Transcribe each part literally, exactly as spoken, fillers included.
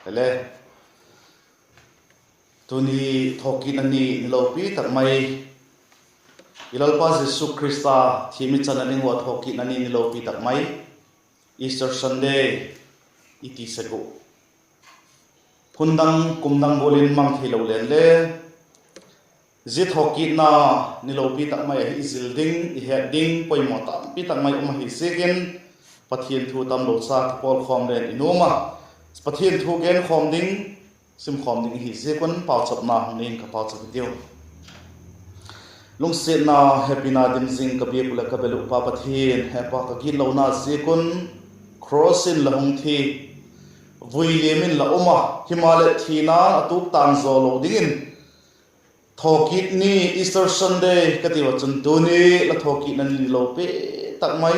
Ele, tuni thawkitna ni, ni lopi tak mai, i Lalpa Jesu Khrista thiam i channa ding ua thawkitna ni, ni lopi tak mai, Easter Sunday i ti sek uh. Hun dang kum dang gual in mang theilo leng le, zia thawkitna ni lopi tak mai ahi i zil ding, i het ding poimaw tampi tak mai um ahi ziakin, Pathian thu tamlo cha kipawlkhawm leng i nuam a, Pathian thu genkhawm ding, simkhawm ding i hi ziak un pauchapna hung nei ing ka, pauchap i tiu. Lungsiatna, hepina dim zing ka biak uh leh ka bel uh Pa Pathian, he Pa, ka gitlona ziak un cross in la hung thi, vui liam in la um a, himaleh thina'n a tuk tang zaw lo dingin, thawkit ni, Easter Sunday ka tiu a chun tuni la thawkitna ni lopi tak mai,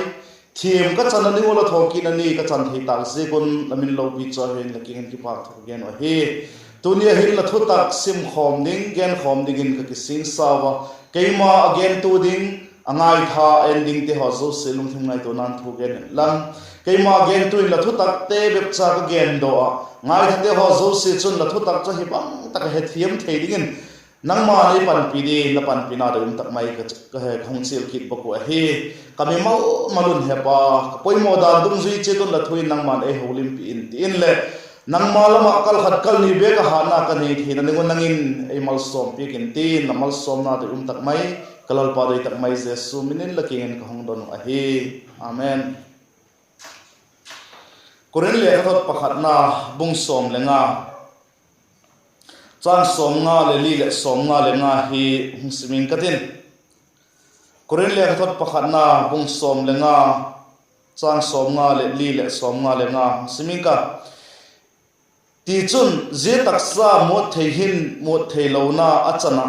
thiam ka channa ding ua la thawkitna ni ka chan thei tâk ziak un la min lopi chu a hin la kiang in kipâk thu ka gen uh ahi. Tuni a hin la thutak simkhawm ding, genkhawm dingin ka kisingsa ua, keima a gentu ding, a ngaitha a en dingte haw zosia lungthim ngaituana'n thu gen inla, keima gentu in la thutakte bep cha ka gendaw ah, ngaithate haw zosia chun la thutak chu hi bang tak a hethiam thei dingin, nangma'n ei panpi dingin la panpina doi um tak mai ka, ka hung chial kit bawk uh ahi. Ka mimal mal un he Pa, ka poimaw dan dungzui chiat un la thu in nangma'n ei holimpi in ti inleh, nangma lam ah kal khat kal ni bek a hatna ka nei theina ding un nang in ei malsawm piak in tin, la malsawmna doi um tak mai, ka Lalpa doi tak mai Jesu min in la kiang in ka hung don uh ahi. Amen. Korinth lekhathot pakhatna, bung sawm le nga, châng sawmnga leh li leh sawmnga le nga hi hung sim ing ka tin. Korinth lekhathot pakhatna, bung sawm le nga, châng sawmnga leh li leh sawmnga le nga hung sim ing ka. Tichun, zia taksa muat thei hin muat theilona a chan a,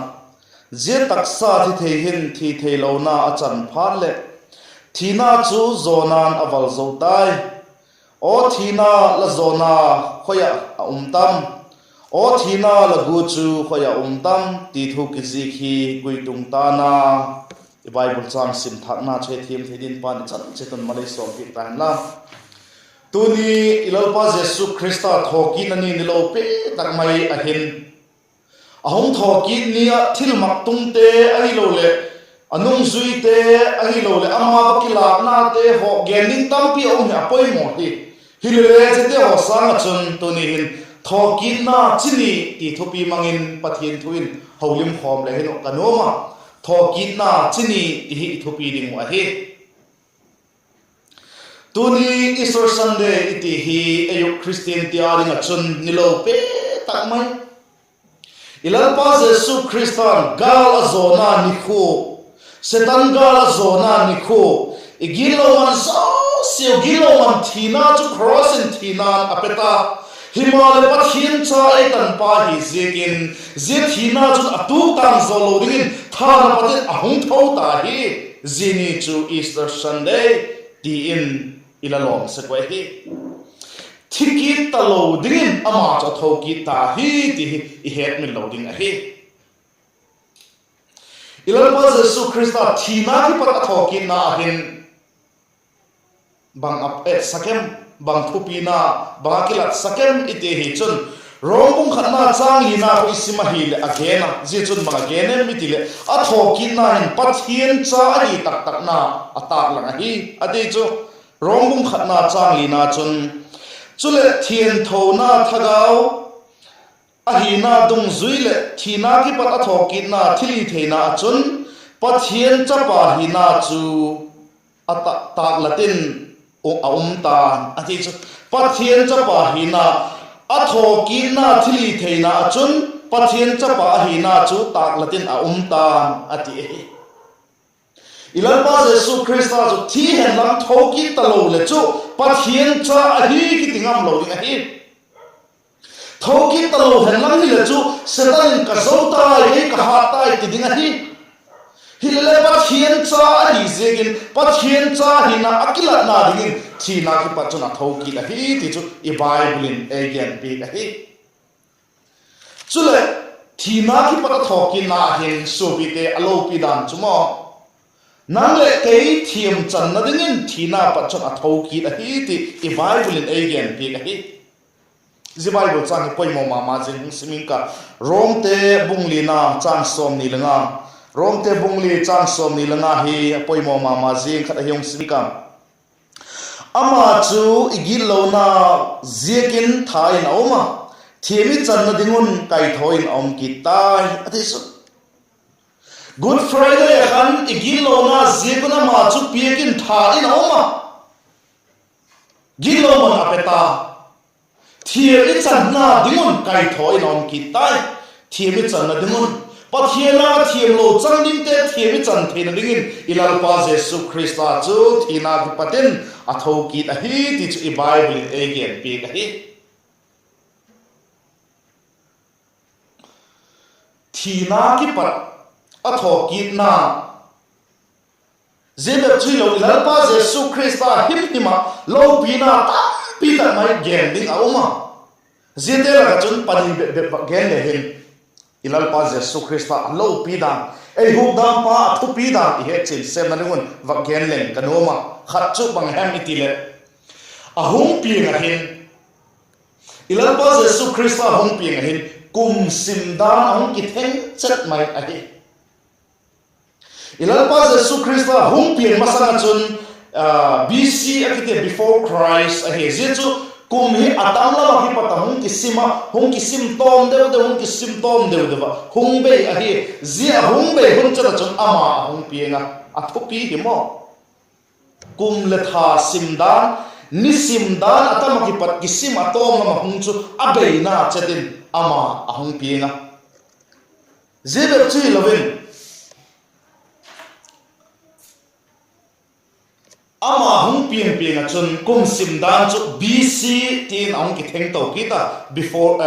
zia taksa thi thei hin thi theilona a chan phat leh, thina chu zawna'n a val zo tai. Aw thina, la zawna khoi ah a um tam? Aw thina, la gu chu khoi ah um tam? ti thu kizik hi guitung ta'n a. I Bible châng sim thâkna chu hethiam thei dingin Pa'n i chan chiat un mal ei sawmpiak ta hen la. Tuni i Lalpa Jesu Khrista thawkitna ni, ni lopi tak mai a hin, a hung thawkit ni ah thilmak tungte ahiloleh a nungzuite ahiloleh ama va kilâknate haw gen ding tampi a um hi a poimaw hi. Hilele ziate haw sâng ah chun tuni hin thawkitna chi ni ti thupi mang in Pathian thu in holim khawm le hin uh ka nuam a, thawkitna chi ni ti hi i thupi ding uh ahi. Tuni Easter Sunday i ti hi ei uh Khristiante â ding ah chun ni lopi tak mai. I Lalpa Jesu Khrista'n gâl a zawna nikhua, Setan gâl a zawna nikhua, i gitlo man zosiau gitlo man thina chu cross in thina'n a pe ta. Himaleh Pathian cha ei tanpa hi ziakin, zia thina chun a tuk tang zaw lo dingin than a pat in a hung tho ta hi. Zia ni chu Easter Sunday ti in i la lawm sek uh ahi. Thi kit talo dingin ama chu a tho kit ta hi ti hi i hetmil lo ding ahi. I Lalpa Jesu Khrista thina kipat a thawkitna a hin bang a etsak em, bang thupina, bang a kilatsak em i ti hi chun, Rom bung khatna châng lina khu i sim ahileh a gen a, zia chun bang a gen em i ti leh, a thawkitna hin Pathian cha ahi taktakna a tâklang ahi, a ti chu. Rom bung khatna châng lina chun, chuleh thianthona thagau ahina dungzui leh thina kipat a thawkitna thilhitheina ah chun Pathian chapa hina chu a ta-, tâklat in a um ta'n, a ti chu. Pathian chapa hina, a thawkitna thilhitheina ah chun Pathian chapa ahina chu tâklat in a um ta'n, a ti ahi. I Lalpa Jesu Khrista chu thi hen lang tho kit talo leh chu Pathian cha ahi kiti ngam lo ding ahi. Tho kit talo hen lang hileh chu Setan in ka zo tai, ei ka hât tai ti ding ahi. Hilele Pathian cha ahi ziakin, Pathian cha hina a kilatna dingin thina kipat chun a tho kit ahi ti chu i Bible in ei genpiak ahi. Chuleh, thina kipat a thawkitna hin suapite a lopi dan chu maw, nang leh kei thiam channa dingin thina pat chun a tho kit ahi ti i Bible in ei genpiak ahi. Zia Bible châng hi poimaw ma ma zing, hung sim ing ka. Romte bung lina châng sawmni le nga. Romte bung li châng sawmni le nga hi a poimaw ma ma zing khat ahi, hung sim ing ka. Ama chu i gitlona ziakin tha in a um a, thiam i channa ding un kaithaw in a um kit tai, a ti chu. Good Friday ah khan i gitlona ziak un ama chu piak in tha in a um a, gitlo man a pe ta. Thiam i channa ding un kaithaw in a um kit tai. Thiam i channa ding un, Pathian â thiamlo chang dingte thiam i chan theina dingin i Lalpa Jesu Khrista chu thina kipat in a tho kit ahi ti chu i Bible in ei genpiak ahi. Thina kipat a thawkitna, zia bep chu hilo, i Lalpa Jesu Khrista himhim ah lopina tampi tak mai gen ding a um a. Ziate lak ah chun pani bep bep vak gen le hin, i Lalpa Jesu Khrista a lopi dan, ei hukdampa a thupi dan i hetchian sêmna ding un vak gen leng ka nuam a. Khat chu bang hem i ti leh, a hung piang ah hin, i Lalpa Jesu Khrista hung piang ah hin kum sim dan a hung kitheng chet mai ahi. I Lalpa Jesu Khrista hung pian masang ah chun, B C a kiti, before Christ ahi. Zia chu kum hi a tam lam ah kipat a hung kisim a, hung kisim tawm deu deu, hung kisim tawm deu deu ah hung bei ahi. Zia a hung bei hun chet ah chun ama a hung piang a, a thupi hi maw. Kum leh tha sim dan, ni sim dan a tam ah kipat kisim a tawm lam ah hung chu a beina chet in ama a hung piang a. Zia bep chu hilo in, ama hung piang piang ah chun kum sim dan chu B C tin a hung kitheng to kit a, before, A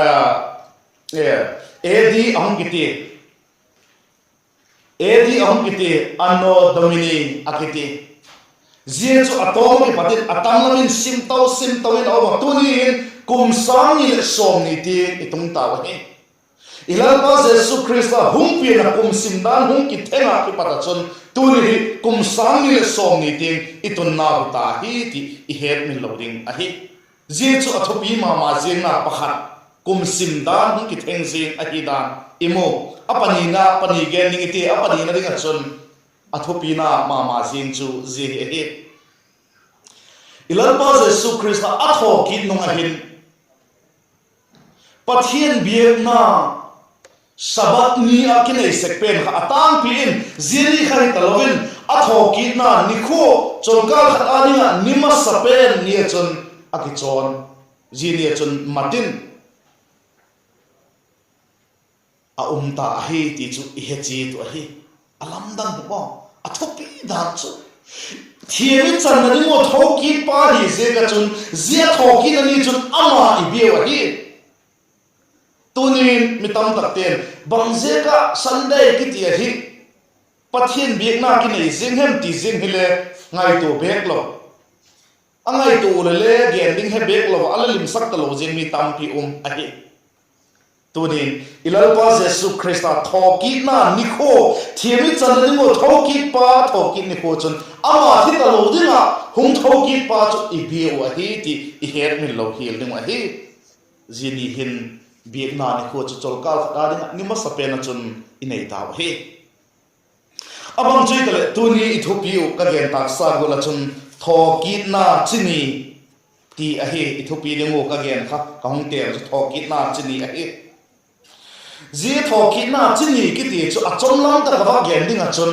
D a hung kiti. A D a hung kiti, Anno Domini a kiti. Zia chu a tawm ah kipat in a tam lam in sim to sim to in a um a, tuni in kum sâng ni leh sawmni tiang i tung tau ahi. I Lalpa Jesu Khrista hung pian ah kum sim dan hung kitheng ah kipat ah chun tuni hi kum sâng ni leh sawmni tiang i tunnau hi ta hi ti i hetmil lo ding ahi. Zia chu a thupi ma ma ziangna pakhat, kum sim dan hung kitheng zing ahi dan i mu. A panina, pani gen ding i ti, a panina ding ah chun a thupina ma ma zing chu zia hi ahi. I Lalpa Jesu Khrista a thawkit nung ah hin Pathian biakna Sabbath ni ah kinei sek pen kha a tângpi in, zia ni kha hi talo in, a thawkitna nikhua, chawlkâl khat â ding ah ni masa pen ni ah chun a kichawn, zia ni ah chun mat in a um ta ahi ti chu i he chiat uh ahi. A lamdang hi maw, a thupi dan chu, thiam i channa ding ua thokitpa hi ziak ah chun, zia thawkitna ni chun ama i biau ahi. Tunin mi tamtakte'n, bang ziak ah Sunday kiti ahi, Pathian biakna kinei ziang hem ti ziang hile ngaitua bêk lo, a ngaitua uh le le gen ding he bêk lo ah, a la limsak talo ziang mi tampi um ahi. Tunin i Lalpa Jesu Khrista thawkitna nikhua, thiam i channa ding ua thokitpa thawkit nikhua chun ama thi talo ding ah hung thokitpa chu i biau uh ahi ti i hetmil lo hial ding uh ahi. Zia ni hin biakna nikhua chu chawlkâl khat â ding ah ni masa pen ah chun i nei tau ahi. A bang chu hitaleh tuni i thupi uh ka gen tâksa gual ah chun thawkitna chi ni ti ahi. I thupi ding uh ka gen kha ka hung têl chu thawkitna chi ni ahi. Zia thawkitna chi ni kiti chu a chomlam tak ah vak gen ding ah chun,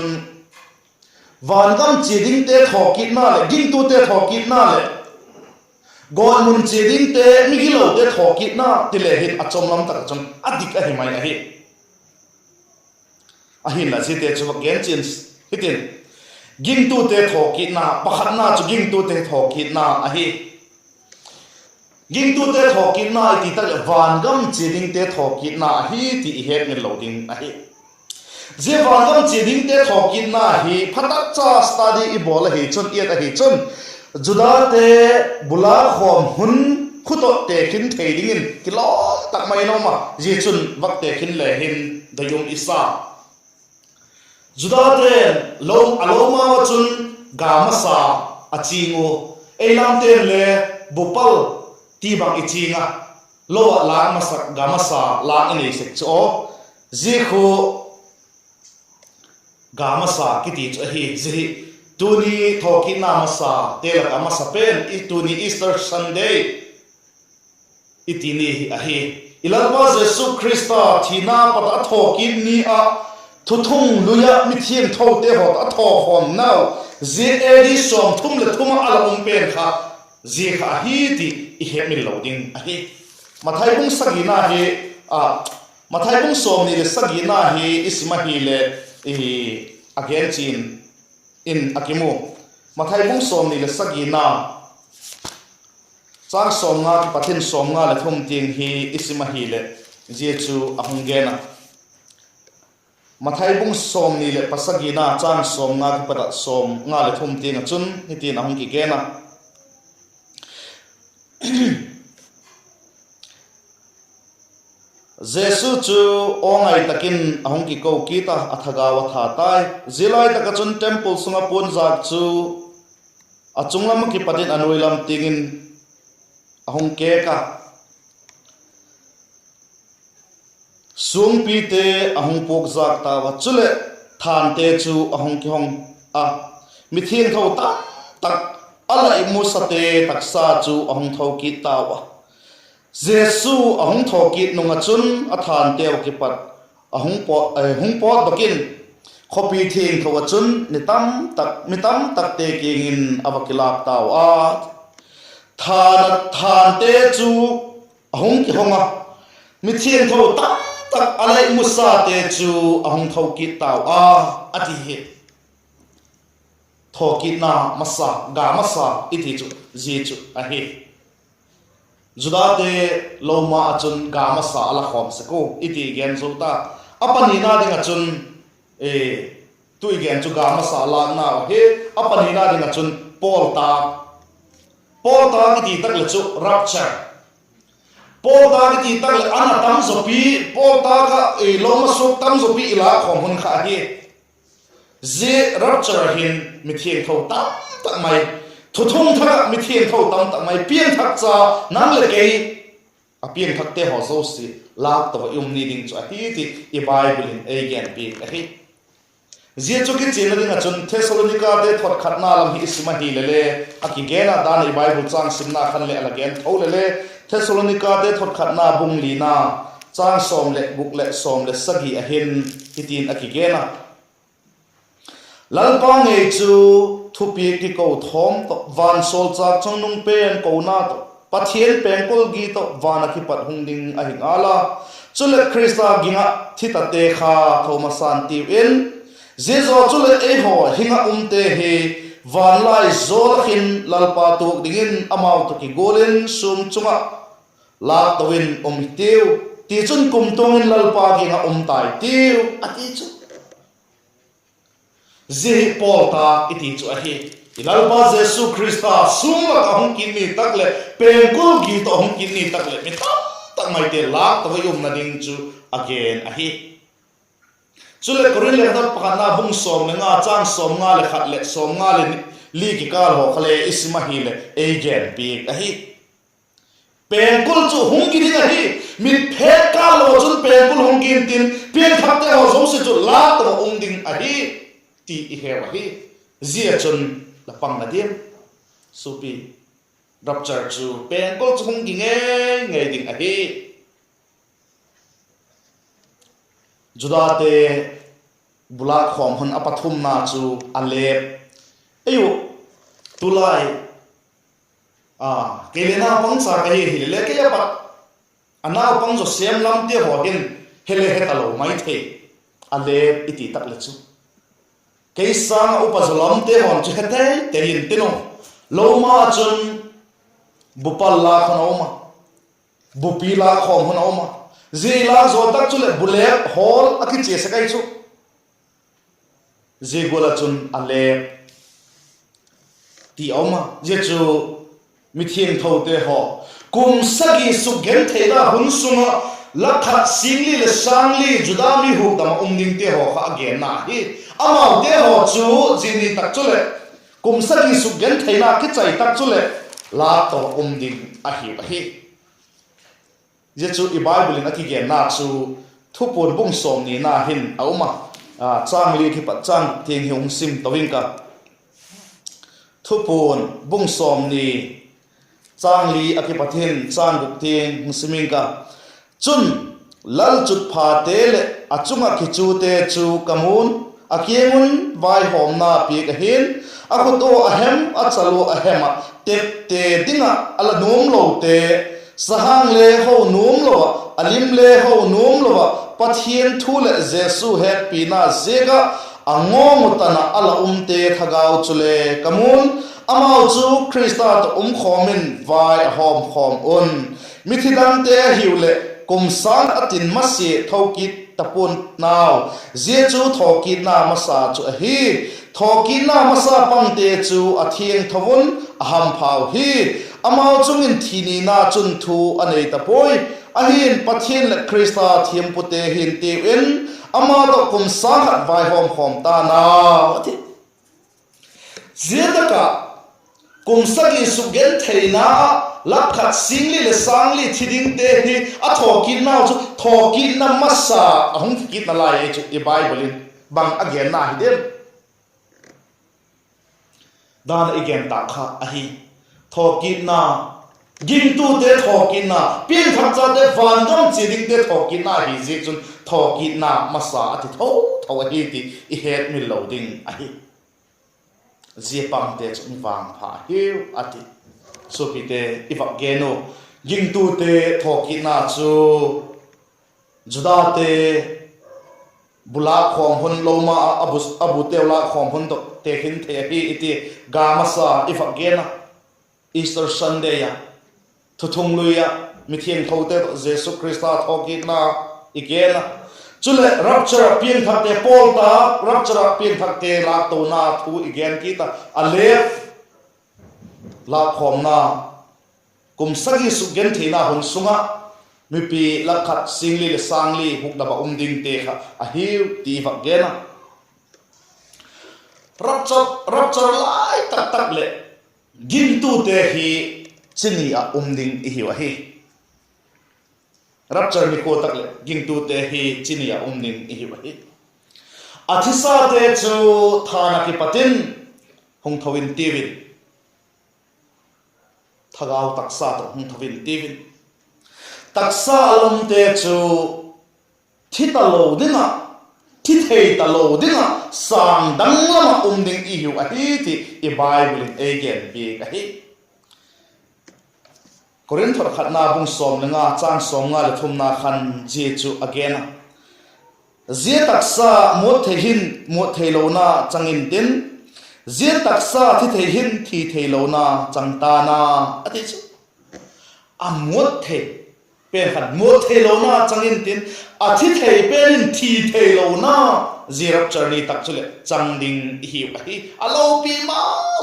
vangam chia dingte thawkitna leh gingtute thawkitna leh gawtmun chia dingte, migilote thawkitna ti le hin a chomlam tak ah chun a dik ahi mai ahi. Ahinla ziate chu vak gen chian hitin, gingtute thawkitna, pakhatna chu gingtute thawkitna ahi. Gingtute thawkitna i ti tak leh vangam chia dingte thawkitna ahi ti i hetmil lo ding ahi. Zia vangam chia dingte thawkitna hi phatak cha study i bawl ahi chun, i et ahi chun, Judate bula khawm hun khutot tekhin thei dingin kilawm tak mai in a um a, zia chun vak tekhin le hin doi um i sa. Judate'n a lomau ah chun ga masa a ching u, ei lamte'n le bupal ti bang i ching a. lo ah lâk masa, ga masa lâk i nei sek chu aw. Zia khu ga masa kiti chu ahi. Zia hi tuni thawkitna masate lak ah masa pen, i tuni Easter Sunday i ti ni hi ahi. I Lalpa Jesu Khrista thina pat a thawkit ni ah thuthung lui ah mithiangthote haw tawh a thawkhawmnau, zia A D sawmthum leh thum ah a la um pen kha, zia kha ahi ti i hemil lo ding ahi. Mathai bung sagina hi, a, Mathai bung sawmni leh sagina hi i sim ahileh, a gen chian in a kimu. Mathai bung sawmni leh sagina, châng sawmnga kipat in sawmnga leh thum tiang hi i sim ahileh, zia chu a hung gen a. Mathai bung sawmni leh pasagina châng sawmnga kipat ah sawmnga leh thum tiang ah chun hitin a hung kigen a: Jesu chu aw ngai tak in a hung kiko kit a, a thagau a that tai. Zia lai tak ah chun temple sung ah puanzâk chu a chung lam ah kipat in a nuai lam tiang in a hung kêk a, suangpite a hung puakzâk tau a, chuleh thânte chu a hung kihong a, mithiangtho tamtak a la imusate taksa chu a hung tho kit tau a. Jesu a hung tho kit nung ah chun a thânteu kipat a hung pawt, eh, hung pawtdok in, khawpi thiangtho ah chun mi tamtak, mi tamtakte kiang in a va kilâk tau a. Thân, thânte chu a hung kihong a, mithiangtho tamtak a la imusate chu a hung tho kit tau a, a ti hi. Thawkitna masa, ga masa i ti chu zia chu ahi. Judate loma ah chun ga masa a la khawm sek ua i ti i gen zo ta. A panina ding ah chun, tu i gen chu ga masa lâkna ahi. A panina ding ah chun pawltâk, pawltâk i ti tak leh chu rapture. Pawltâk i ti tak leh a na tam zawpi, pawltâk ah loma suak tam zawpi i lâk khawm hun kha ahi. Zia rapture ah hin mithiangtho tamtak mai, thuthung thak ah mithiangtho tamtak mai, piangthak cha, nang leh kei, a piangthakte haw zosia lâk to ah i um ni ding chu ahi ti i Bible in ei genpiak ahi. Zia chu kichianna ding ah chun Thessalonikate thotkhatna lam hi i sim ahile le, a kigen a, dan ah i Bible châng simna khan leh a la gen tho le le, Thessalonikate thotkhatna bung lina, châng sawm leh guk leh sawm leh sagi ah hin hitin a kigen a: Lalpa ngei chu thupiak kiko thawm tawh, vansawlchâk chungnung pen kona tawh, Pathian pengkul gi tawh van ah kipat hung ding ahi ngal a. Chuleh Khrista ging ah thi tate kha tho masa'n tiu in, zia zaw chuleh eihaw hing ah umte hi vanlai zaw lak in Lalpa tuak dingin amau tawh kigual in sûm chung ah lâk to in um hitiu; tichun kumtuang in Lalpa ging ah um tai tiu, a ti chu. Zia hi pawltâk i ti chu ahi. I Lalpa Jesu Khrista sûm lak ah hung kit ni tak leh, pengkul gi tawh hung kit ni tak leh mi tamtak maite lâk to ah i umna ding chu a gen ahi. Chuleh Korinth lekhathak pakhatna bung sawm leh nga, châng sawmnga leh khat leh sawmnga leh li kikâl haw kha le i sim ahileh ei genpiak ahi. Pengkul chu hung ki ding ahi. Mit phet kâl lo chun pengkul hung ki intin, piangthakte haw zosia chu lâk to ah um ding ahi ti i heu ahi. Zia chun la pang la diam? Suapi, rapture chu pengkul chu hung ki ngei ngei ding ahi. Judate bulâk khawm hun a pathumna chu a lep. Ei u, tulai, a, kei le naupangcha ka hi hile le, kei a pat a naupang zaw sêm lamte haw hin he le he talo mai thei. A lep i ti tak leh chu, kei sâng ah upa zaw lamte haw'n chu he tei tei intin u, loma ah chun bu pal lâk hun a um a, bupi lâk khawm hun a um a, zia i lâk zaw tak chuleh bu lep hawl a kichia sek ahi chu. Zia gual ah chun a lep ti a um a. Zia chu mithiangthote haw, kum sagi sukgentheina hun sung ah, lak khat sîng li leh sâng li Juda mi hukdam ah um dingte haw kha a genna hi. Amaute haw chu zia ni tak chuleh, kum sagi sukgentheina kichai tak chuleh, lâk to ah um ding ahiu ahi. Zia chu i Bible in a kigenna chu Thupuan bung sawmnina hin a um a, châng li kipat châng guk tiang hi hung sim to ing ka. Thupuan bung sawmni, châng li a kipat hin châng guk tiang hung sim ing ka. Chun, lalchutphate leh a chung ah kichute chu ka mu'n, a kiang un vaihawmna piak ahi'n; a khut ua a hem, a chal ua a hem ah tepte ding ah a la nuam lote, sahâng le ho nuam lo ah, a lim le ho nuam lo ah, Pathian thu leh Jesu hetpina ziak ah a ngawng uh tan ah a la umte thagau chule ka mu'n; amau chu Khrista tawh um khawm in vai a hawm khawm un. Mithi dangte ahiu leh kum sâng a tin masia tho kit ta pua'n au; zia chu thawkitna masa chu ahi. Thawkitna masa pangte chu a thiangtho un, a hampha uh hi. Amau chung in thi nina chun thu a nei ta puai; ahi'n Pathian leh Khrista thiampute hi'n tiu in, ama tawh kum sâng khat vaihawm khawm ta'n au, a ti. Zia tak ah kum sagi sukgentheina ah lak khat sîng li leh sâng li thi dingte hi a thawkitnau chu thawkitna masa a hung kikitna lai ahi chu i Bible in bang a genna hi diam? Dan ah i gen tâk kha ahi. Thawkitna, gingtute thawkitna, piangthak chate, vangam chia dingte thawkitna ahi ziak chun thawkitna masa a ti tho tho ahi ti i hetmil lo ding ahi. Zia pangte chu mi vangpha hiu a ti. Suapite, i vak gen u, gingtute thawkitna chu Judate bu lâk khawm hun, loma ah a bu, a buteu lâk khawm hun tawh tekhin thei ahi i ti. Ga masa i vak gen a, Easter Sunday ah, thuthunglui ah mithiangthote tawh Jesu Khrista thawkitna i gen a. Chuleh rapture ah piangthakte, pawl ta rapture ah piangthakte lâktona thu i gen kit a. A lep lâkkhawmna, kum sagi sukgentheina hun sung ah mipi lak khat sîng li leh sâng li hukdam ah um dingte kha ahiu ti i vak gen a. Rapture, rapture lai tak tak leh gingtute hi chi ni ah um ding i hiu ahi. Rapture nikhua tak leh gingtute hi chi ni ah um ding i hiu ahi. A thisate chu thân ah kipat in hung tho intiu in, thagau taksa tawh hung tho intiu in, taksa a la umte chu thi talo ding ah, thi thei talo ding ah sâng dang lam ah um ding i hiu ahi ti i Bible in ei gen piak ahi. Korinth khatna bung sawm le nga châng sawmnga leh thumna khan zia chu a gen a: Zia taksa muat thei hin muat theilona chang intin, zia taksa thi thei hin thi theilona chang ta'n a, a ti chu. A muat thei pen khan muat theilona chang intin, a thi thei pen in thi theilona, zia rapture ni tak chuleh chang ding i hiu ahi. A lopi ma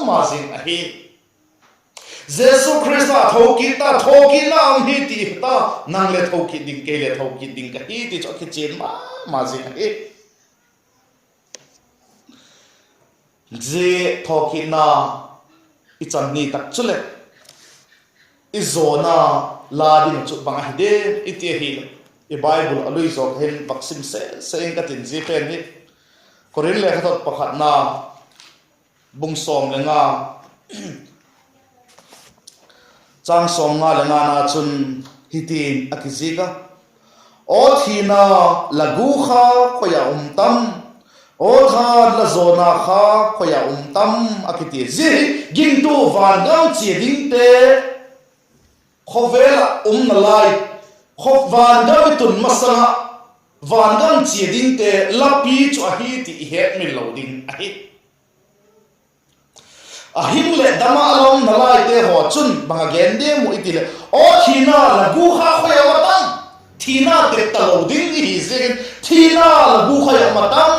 ma zing ahi. Jesu Khrista thokit ta, thokitna um hi ti i ta, nang le thokit ding, kei le thokit ding ka hi ti chu a kichian ma ma zing ahi. Zia thokitna i chan ni tak chuleh i zawna la ding chu bang ahi diam i ti ahileh, i Bible a lui zaw hin vak sim sese ing ka tin, zia pen hi Korinth lekhathot pakhatna bung sawm le nga, châng sawmnga le ngana chun hitin a kizik a: Aw thina, la gu kha khoi ah um tam? Aw thân, la zawna kha khoi ah um tam? a kiti. Zia hi gingtu vangam chia dingte khawvel ah um nalai, khaw vangam i tun masang ah vangam chia dingte lapi chu ahi ti i hetmil lo ding ahi. A hing leh dam ah a la um nalaite haw chun bang a gen diam uh i ti leh, Aw thina, la gu kha khoi ah um a tam? Thina tep talo ding i hi ziakin, thina, la gu khoi ah um a tam?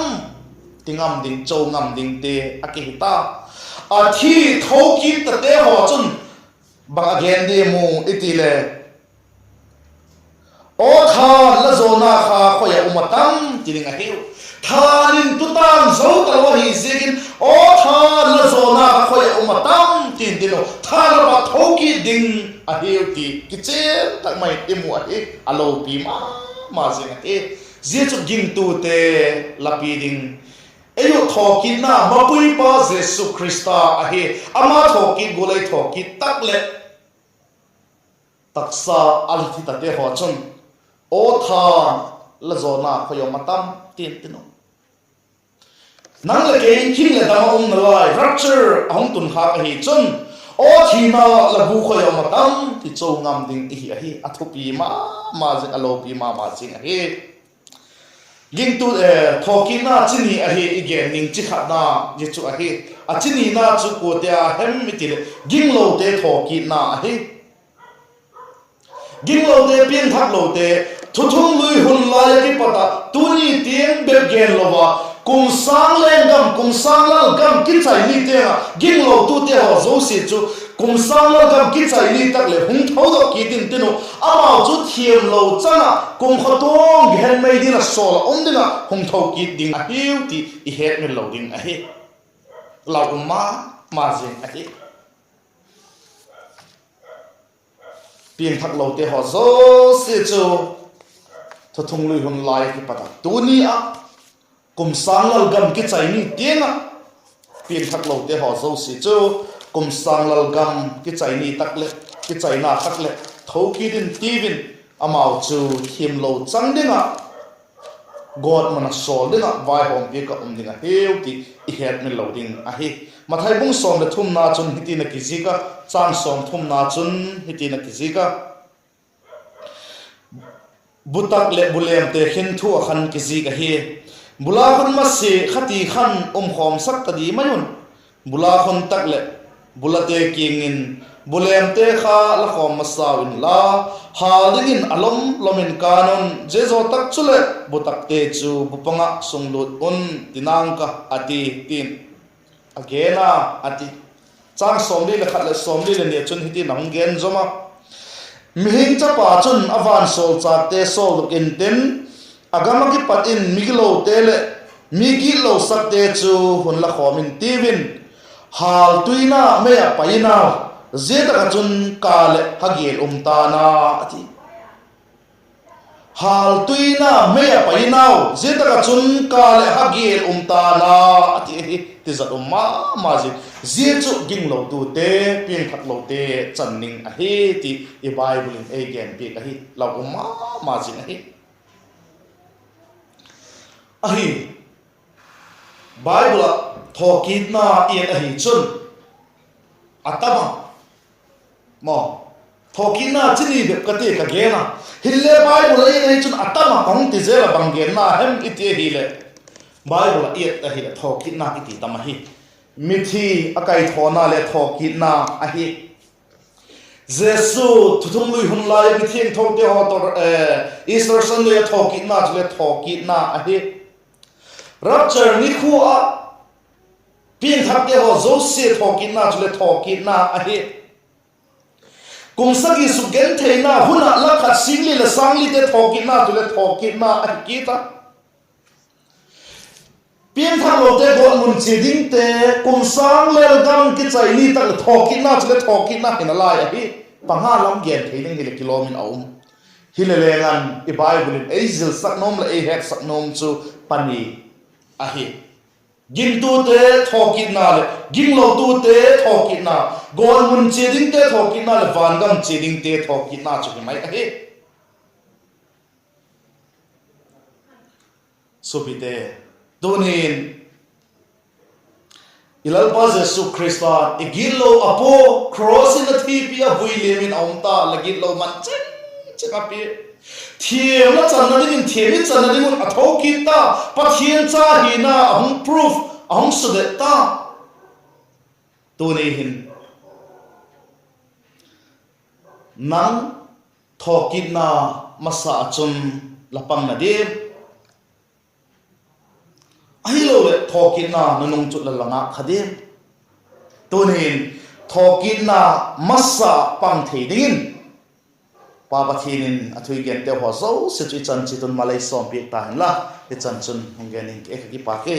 ti ngam ding, cho ngam dingte a kihi ta. A thi tho kit tate haw chun bang a gen diam uh i ti leh, Aw thân, la zawna kha khoi ah um a tam? ti ding ahiu. Thân in tu tâng zo talo ahi ziakin, Aw thân, la zawna kha khoi ah um a tam? tin tin u, tha lak ah tho kit ding ahiu ti kichian tak mai i mu ahi, a lopi ma ma zing ahi. Zia chu gingtute lapi ding. Ei uh thawkitna mapuipa Jesu Khrista ahi. Ama thawkit gual ei thawkit tak leh, taksa a la thi tate haw chun, aw tha, la zawna khoi ah um a tam, tin tin u. Nang leh kei hing leh dam ah um nalai, rapture a hung tun khâk ahi chun, aw thina, la bu khoi ah um a tam, ti cho ngam ding i hi ahi. A thupi ma ma zing, a lopi ma ma zing ahi. Gingtu, eh, thawkitna chi ni ahi i gen ding, chi khatna zia chu ahi. A chi nina chu kuate a hem i ti leh, ginglote thawkitna ahi. Ginglote, piangthaklote, thuthung lui hun lai ah kipat ah tuni tiang bep gen lo a, kum sâng lel gam, kum sâng lal gam kichai ni tiang ah ginglotute haw zosia chu kum sâng lal gam kichai ni tak leh hung tho dok kit in tin u, amau chu thiamlo chang ah kum khawtuang gehen mei ding ah sawl ah um ding ah hung tho kit ding ahiu ti i hetmil lo ding ahi. Lau um ma ma zing ahi. Piangthaklote haw zosia chu thuthung lui hun lai kipat ah tuni ah kum sâng lal gam kichai ni tiang ah, piangthaklote haw zosia chu kum sâng lal gam kichai ni tak leh, kichaina tak leh tho kit in tiu in, amau chu thiamlo chang ding ah, gawtmun ah sawl ding ah vaihawmpiak ah um ding ahiu ti i hetmil lo ding ahi. Mathai bung sawm leh thumna chun hitin a kizik a, châng sawmthumna chun hitin a kizik a, bu tak leh bu lêmte khin thu ah khan kizik ahi. Bula khun masia kha ti khan um khawmsak ta di mai un. Bula khun tak leh bulate kiang in, bu lêmte kha la khawm masau inla, hâl dingin a lom lom in kân un; zia zaw tak chuleh bu takte chu bu pang ah sunglût un, ti nang ka, a ti, tin a gen a, a ti. Châng sawmli leh khat leh sawmli leh ni ah chun hitin a hung gen zom a, Mihing Chapa chun a vansawlchâkte sawldok intin, a gam ah kipat in migilote leh mi gitlosakte chu hun la khawm intiu in, hâltuina mei ah pai in au, zia tak ah chun ka leh ha gial um ta'n a, a ti. Hâltuina mei ah pai in au, zia tak ah chun ka leh ha gial um ta'n a, a ti ahi. Tizat um ma ma zing. Zia chu ginglotute, piangthaklote chan ding ahi ti i Bible in ei genpiak ahi. Lau um ma ma zing ahi. Ahi, Bible ah thawkitna i et ahi chun, a tam a, maw, thawkitna chi ni bep ka ti ka gen a, hinle Bible ah i et ahi chun a tam a ka hung ti zel a, bang genna hem i ti ahileh, Bible ah i et ahileh thawkitna kiti tam ahi. Mithi a kaithawna leh thawkitna ahi. Jesu thuthung lui hun lai ah mithiangthote haw tawh, eh, Easter Sunday ah thawkitna chule thawkitna ahi. Rapture nikhua ah piangthakte haw zosia thawkitna chule thawkitna ahi. Kum sagi sukgentheina hun ah lak khat sîng li leh sâng lite thawkitna chule thawkitna ahi kit a. Piangthaklote gawtmun chia dingte, kum sâng lel gam kichai ni tak leh thawkitna chule thawkitna hi nalai ahi. Panga lam gen thei ding hileh kilawm in a um. Hileh leng an i Bible in ei zilsak nuam leh ei hetsak nuam chu pani ahi. Gingtute thawkitna leh ginglotute thawkitna, gawtmun chia dingte thawkitna leh vangam chia dingte thawkitna chu hi mai ahi. Suapite, tuni'n i Lalpa Jesu Khrista'n i gitlo a pua, cross in a thipi a, vui liam in a um ta, la gitlo man cheng cheng a pia. Thiam la channa dingin, thiam i channa ding un a tho kit ta, Pathian cha hina a hung proof, a hung sudet ta. Tuni hin nang thawkitna masa ah chun la pang na diam? Ahiloleh thawkitna nunung chu la la ngâk kha diam? Tuni'n thawkitna masa pang thei dingin Pa Pathian in a thu i gente haw zosia chu i chan chiat un malei sawmpiak ta hen la, i chan chun hung gen ing ke, ka kipak e.